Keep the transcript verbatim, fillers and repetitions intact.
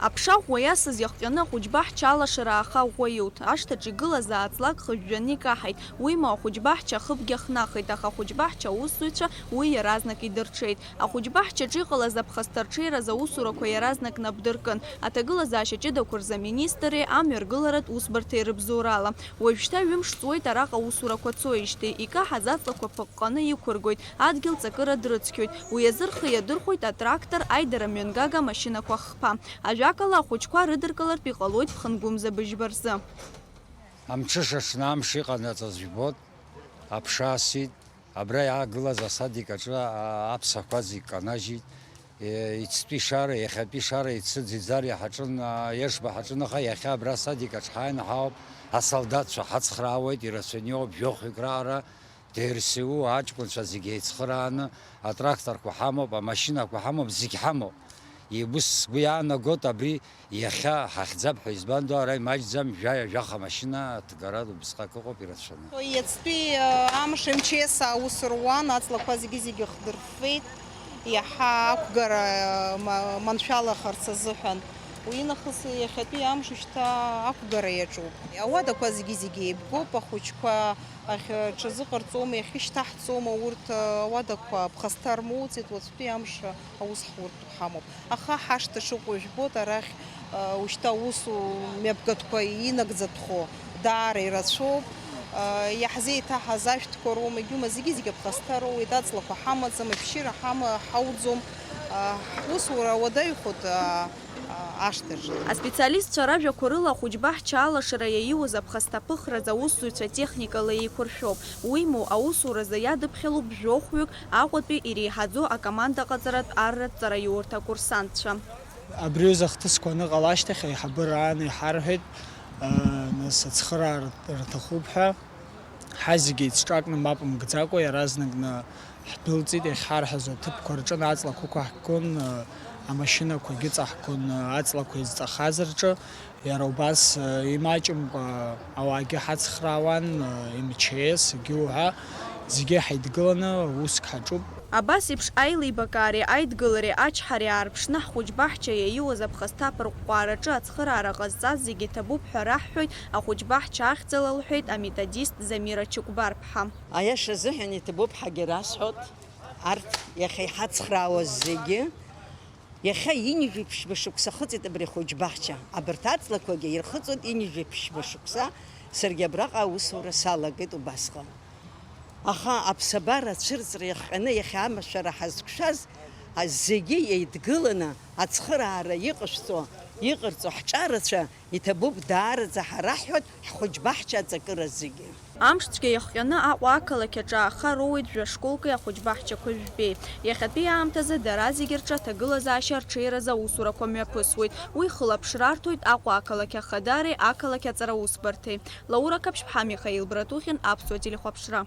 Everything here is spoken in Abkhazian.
Аԥша ӷәӷәа иасыз иахҟьаны ахәыҷбаҳча алашара ааха ӷәӷәа иуҭ, ашҭаҿ игылаз ааҵлак хыжәжәаны икаҳаит, уимоу ахәыҷбаҳча ахыбгьы ахнахит, аха ахәыҷбаҳча аусзуҩцәа уи иаразнак идырҽеит. Ахәыҷбаҳчаҿы иҟалаз аԥхасҭа рҽеираз аусурақәа иаразнак нап дыркын, аҭагылазаашьа ҷыдақәа рзы аминистрреи амҩаргыларатә усбарҭеи рыбзоурала. Уажәшьҭа ҩымш ҵуеит араҟа аусурақәа цоижьҭеи, икаҳаз аҵлақәа ԥыҟҟаны иқәыргоит, адгьыл ҵакыра дрыцқьоит, уи азы рхы иадырхәоит атрактор, аидара мҩангага амашьынақәа хԥа. Ажәакала, ахәыҷқәа рыдыркылартә иҟалоит ԥхынгәымза быжьба рзы. Амҽыша аҽны амш иҟанаҵаз жәбоит, аԥша асит, абра иаагылаз асадик аҿы, а, аԥсақәа зегь канажьит. Е, ицтәи шара, иахьатәи шара ицыӡ-иӡар иҳаҿын, а, Ешба ҳаҿын, аха иахьа абра асадик аҿы ҳааины ҳаауп, асолдаҭцәа ҳацхраауеит, ирацәаны иоуп, жәохәҩык раара, Д Р С У аҷкәынцәа зегь еицхырааны, атракторқәа ҳамоуп, амашьынақәа ҳамоуп, зегь ҳамоуп. Ус сгәы иаанагоит, абри иахьа ҳахьӡап ҳәа избандоу, ара имаҷӡам, жәаҩа-жәаха машьына аҭгара убысҟак ыҟоуп ирацәаны. Иацтәи, э, амш М Ч С аус руан, аҵлақәа зегьы-зегьы хдырффеит, иаҳа ақәгара, э, ма-, маншәалахарц азыҳәан. Уи нахыс иахьатәи амш шьҭа ақәгара иаҿуп. Ауадақәа зегьы-зегьы еибгоуп, ахәыҷқәа ахь ҽазыҟарҵома, иахьышьҭаҳҵома урҭ, э, ауадақәа ԥхасҭа рмоуӡеит, уаҵәтәи амш аус ҳуртә ҳамоуп. Аха ҳашҭа шыҟоу жәбоит, арахь, э, ушьҭа аусу мҩаԥгатәқәа инагӡатәхо даара ирацәоуп. Э, иаҳзеиҭаҳаз ашәҭқәа роума, егьума, зегьы-зегьы аԥхасҭа роуеит, аҵлақәа ҳамаӡам, ашәшьыра ҳама-, ҳауӡом. Э, ҳусура уадаҩхоит, э, ашҭаҿы. Аспециалистцәа ражәақәа рыла, ахәыҷбаҳча алашара иаиуз аԥхасҭа ԥыхразы аусзуҩцәа техникала еиқәыршәоуп. Уимоу, аусуразы иадыԥхьалоуп жәохәҩык Аҟәатәи иреиҳаӡоу акомандаҟаҵаратә арратә ҵараиурҭа акурсантцәа. Абри аҩыза ахҭысқәа аныҟала ашьҭахь, аиҳабыра аан иҳарҳәеит, аа, нас ацхыраара рҭахуп ҳәа. Ҳазегьы еицҿакны, мап мгӡакәа, иаразнакны ҳдәылҵит, иахьҳарҳәаз аҭыԥқәа рҿы аҵлақәа ықәаҳгон, амашьынақәагьы ыҵаҳгон аҵлақәа изҵахаз рҿы, иара убас имаҷымкәа ауаагьы ҳацхраауан, М Ч С, егьи уҳәа, зегьы ҳаидгыланы уск ҳаҿуп. Абас еиԥш аилибакаареи аидгылареи ачҳареи аарԥшны ҳхәыҷбаҳча иаиуаз аԥхасҭа аԥырҟәҟәаараҿы ацхыраара ҟазҵаз зегьы ҭабуп ҳәа раҳҳәоит ахәыҷбаҳча ахьӡала, лҳәеит аметодист Замира Чыкәбарԥҳа. Аиаша азыҳәан иҭабуп ҳәагьы расҳәоит, арҭ иахьа иҳацхраауаз зегьы. Иахьа ҩынҩажәи ԥшьба шықәса ахыҵит абри ахәыҷбаҳча. Абарҭ аҵлақәагьы ирхыҵуеит ҩынҩажәи ԥшьба шықәса, саргьы абраҟа аусура салагеит убасҟан. Аха аԥсабара ацәырҵра иахҟьаны иахьа амашәара ҳазқәшәаз, а, зегьы еидгыланы ацхыраара иҟашәҵо, иҟарҵо ҳҿарацәа иҭабуп даараӡа ҳараҳҳәоит ҳхәыҷбаҳча аҵакыра зегьы. Амш цәгьа иахҟьаны Аҟәа ақалақь аҿы ааха роуеит жәа школки ахәыҷбаҳчақәа жәбеи. Иахьатәи аамҭазы дара зегьы рҿы аҭагылазаашьа арҽеиразы аусурақәа мҩаԥысуеит. Уи хылаԥшра арҭоит Аҟәа ақалақь ахадареи ақалақь аҵараусбарҭеи. Лаура Қаԥшьԥҳа, Михаил Братухин, Аԥсуа телехәаԥшра.